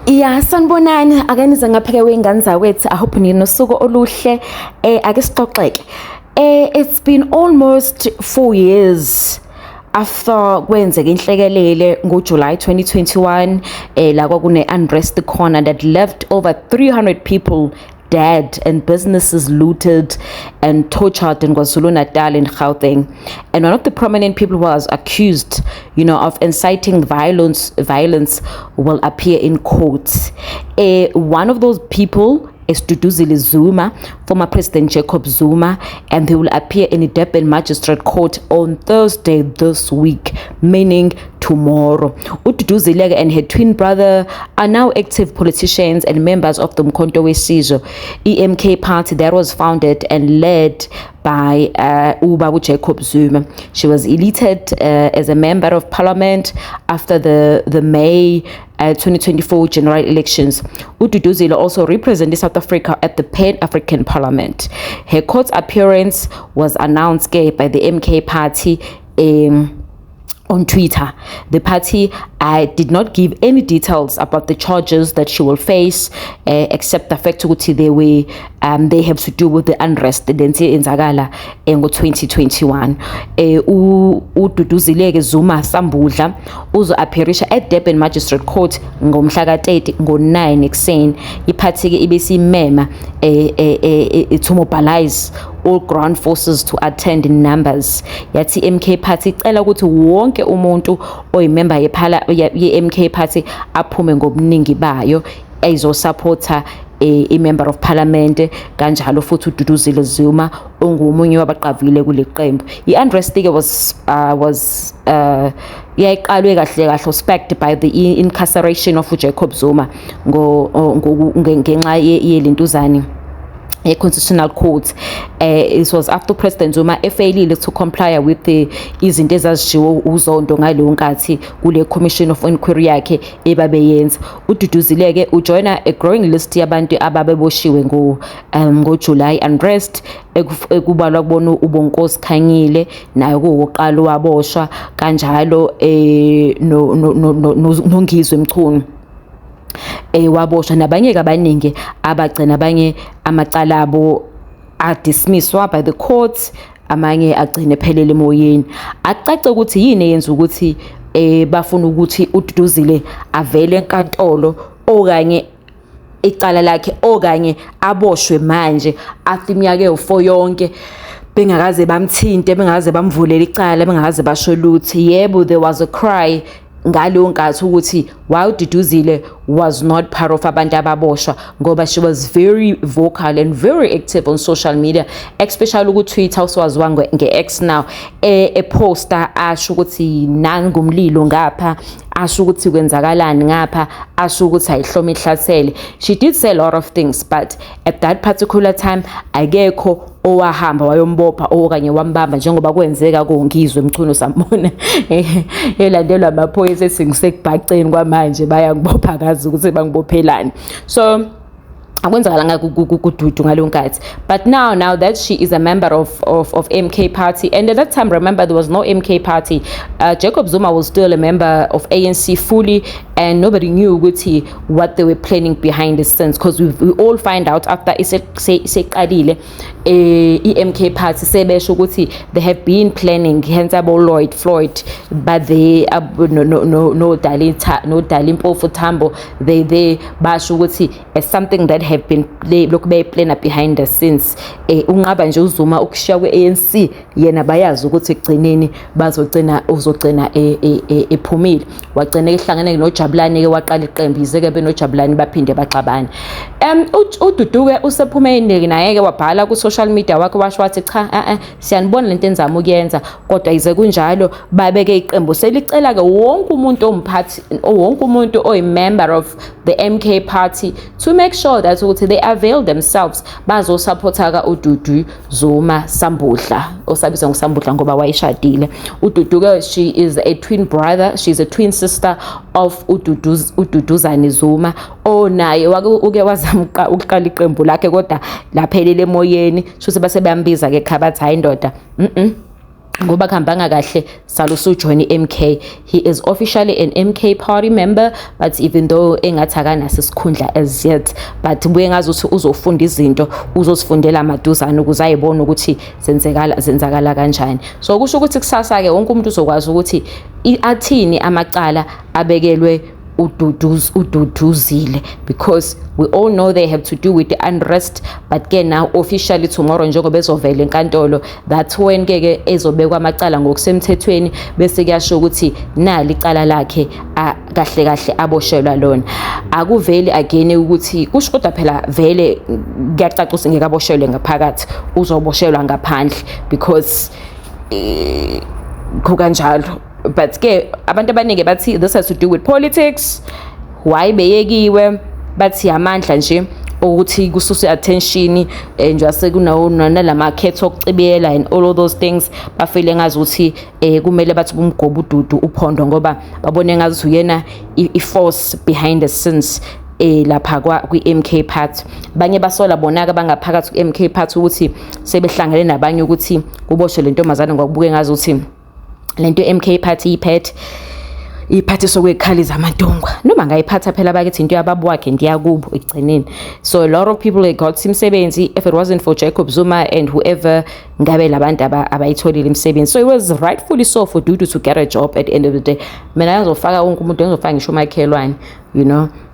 Ya, sanibonani, ake nize ngapha-ke wey'ngane zakwethu. I hope ninosuku oluhle. Ake sixoxeke. It's been almost 4 years after kwenzeka inhlekelele ngoJuly 2021, la kwakune unrest khona that left over 300 people dead and businesses looted and tortured in KwaZulu-Natal and Gauteng. And one of the prominent people who was accused of inciting violence will appear in court. One of those people is Duduzile Zuma, former President Jacob Zuma, and they will appear in the Durban Magistrate Court on Thursday this week, meaning tomorrow. UDuduzile and her twin brother are now active politicians and members of the Mkhonto weSizwe EMK party that was founded and led by Ubaba Jacob Zuma. She was elected as a member of parliament after the May 2024 general elections. UDuduzile also represented South Africa at the Pan-African Parliament. Her court appearance was announced by the MK party on Twitter. The party did not give any details about the charges that she will face, except the fact ukuthi they have to do with the unrest lento eyenzakala ngo-2021. UDuduzile Zuma Sambudla uzo-appearisha at Durban Magistrate Court ngomhla ka-30 ngo-9 ekuseni. Iphathi-ke ibisimema to mobilize all ground forces to attend in numbers. Yathi MK Party icela ukuthi wonke umuntu oyimember yephala ye-MK Party aphume ngobuningi bayo ezosupporta i-member of parliament, kanjalo futhi uDuduzile Zuma ongumunye wabaqavile kule qembu. I-unrest ke was yayiqalwe kahle kahle, sparked by the incarceration of uJacob Zuma ngenxa yelentuzane ye-Constitutional Court. It was after President Zuma efailile to comply with the izinto ezazishiwo uZondo ngaleyo nkathi kule commission of inquiry yakhe ebabeyenza. UDuduzile-ke ujoyina a growing list yabantu ababeboshiwe ngo-July unrest, ekubalwa kubona uBonkosi Khanyile, naye kuwokuqala waboshwa kanjalo, noNgizwe Mchunu waboshwa, nabanye ke abaningi abagcina abanye amacala abo adismisswa by the courts, amanye agcine ephelele emoyeni. Akucace ukuthi yini eyenza ukuthi bafuna ukuthi uDuduzile avele enkantolo okanye icala lakhe okanye aboshwe manje after iminyaka ewu-4 yonke bengakaze bamthinte, bengakaze bamvulele icala, bengakaze basho lutho. Yebo, there was a cry ngaleyo nkathi ukuthi why uDuduzile was not part of abantu ababoshwa, ngoba she was very vocal and very active on social media, especially ku-Twitter, usewaziwa nge-X now, eposta asho ukuthi nangumlilo ngapha, asho ukuthi kwenzakalani ngapha, asho ukuthi ayihlome ihlasele. She did say a lot of things, but at that particular time akekho owahamba wayombopha okanye wambamba, njengoba kwenzeka koNgizwe Mchunu, sambona elandelwa amaphoyisa ethi ngisekubhaceni kwamanje, bayangibopha, ngazi ukuthi bangibophelani. So akwenzakalanga kuDudu ngaleyo nkathi. But now that she is a member of MK Party, and at that time, remember, there was no MK Party, Jacob Zuma was still a member of ANC fully, and nobody knew ukuthi what they were planning behind the scenes, because we all find out after iseqalile i-MK Party, sebesho ukuthi they have been planning, hence abo Lloyd Floyd, but they no Dali no Dali Mpofu Tambo, they basho ukuthi something that have been lokhu beyiplana behind the scenes, unqaba nje uZuma ukushiya kwe-ANC yena, bayazi ukuthi ekugcineni bazogcina uzogcina ephumile. Wagcina ehlangene noJabulani ke, waqala iqembu, yize-ke benoJabulani baphinde baxabana. UDudu-ke usephume naye-ke wabhala ku-social media wakhe, washo wathi cha, siyanibona lento enizama ukuyenza, kodwa yize kunjalo babeke iqembu selicela-ke wonke umuntu owumphathi, wonke umuntu oyi-member of the MK Party to make sure that ukuthi they avail themselves bazosupporta-ka uDudu Zuma Sambudla, osabizwa ngoSambudla ngoba wayeshadile. UDudu-ke, she is a twin brother, she's a twin sister of uDuduzane Zuma, onaye uke wazama ukuqala iqembu lakhe kodwa laphelele emoyeni. Shuthi base bayambiza-ke khabathi, hayi ndoda. Ngoba kuhambanga kahle, salo usujoin i-MK. He is officially an MK party member, but even though engathi akanaso isikhundla as yet, but buye ngazi ukuthi uzofunda izinto, uzozifundela maduzane ukuze ayibone ukuthi zenzekala zenzakala kanjani. So kusho ukuthi kusasa-ke wonke umuntu uzokwazi ukuthi athini amacala abekelwe uDuduzile, because we all know they have to do with the unrest. But ke now, officially tomorrow, njengoba ezovela enkantolo, that's when ke ke ezobekwa amacala ngokusemthethweni, bese kuyasho ukuthi nali icala lakhe kahle kahle aboshelwa lona. Akuveli again ukuthi kusho, kodwa phela vele kuyacaca ukuthi ngeke aboshelwe ngaphakathi, uzoboshelwa ngaphandle because kukanjalo. But ke abantu abaningi bathi this has to do with politics. Why beyekiwe? Bathi amandla nje ukuthi kususwe attention nje sekunawo nalamakhetho okucibiyela and all of those things. Bafile ngazi ukuthi kumele bathi bumgoba uDudu uphondo, ngoba babone ngazi uyena i-force behind the scenes lapha kwa kwi-MK Party. Abanye basola bona ke bangaphakathi ku-MK Party ukuthi sebehlangene nabanye ukuthi kuboshwe le ntombazane, ngokubuke ngazi ukuthi lento MK Party iphethe iphathe sokwekhali zamantungwa, noma ngayiphatha phela bakithi, into yababa wakhe ndiyakubo ekugcineni. So a lot of people, they got imisebenzi. If it wasn't for Jacob Zuma and whoever, ngabe labantu abayitholile imisebenzi. So it was rightfully so for Dudu to get a job at the end of the day. Mina ngizofaka wonke umuntu, ngizofaka ngisho umakhelwane.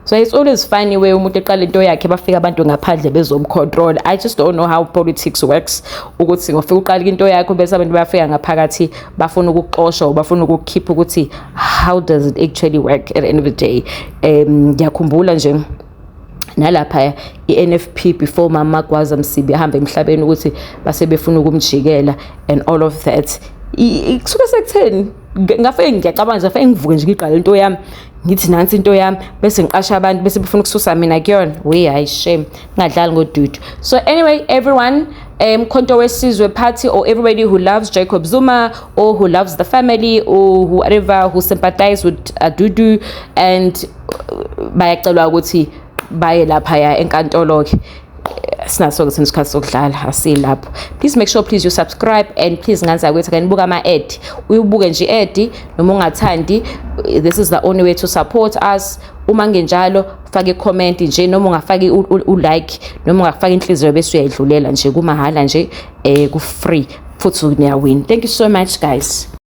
So it's always funny where umuntu eqala into yakhe, bafika abantu ngaphandle bezomcontrol. I just don't know how politics works, ukuthi ngofika uqala into yakho, bese abantu bayafika ngaphakathi bafuna ukukuxosha or bafuna ukukukhipha, ukuthi how does it actually work at the end of the day? Ngiyakhumbula nje nalapha i-NFP before Mama Gwaza Msibi ahamba emhlabeni, ukuthi base befuna ukumjikela and all of that. Kusuke sekutheni? Ngafike ngiyacabanga nje, ngafike ngivuke nje, ngiqale into yami, ngithi nansi into yami, bese ngiqasha abantu, bese befuna ukususa mina kuyona. We hayi, shame, ngingadlali ngoDudu. So anyway, everyone, Mkhonto Wesizwe Party or everybody who loves Jacob Zuma or who loves the family or whoever who sympathize with Dudu and bayacelwa ukuthi baye laphaya enkantolo ke. Sinaso ke isikhathi sokudlala, asilapho. Please make sure, please, you subscribe and please, nganza kwethu ake nibuka ama-ad, uyibuke nje i-ad noma ungathandi. This is the only way to support us. Uma ngenjalo, faka i-comment nje, noma ungafaki u-like, noma ungafaka inhliziyo bese uyayidlulela nje, kumahhala nje, ku-free futhi niyawin. Thank you so much, guys.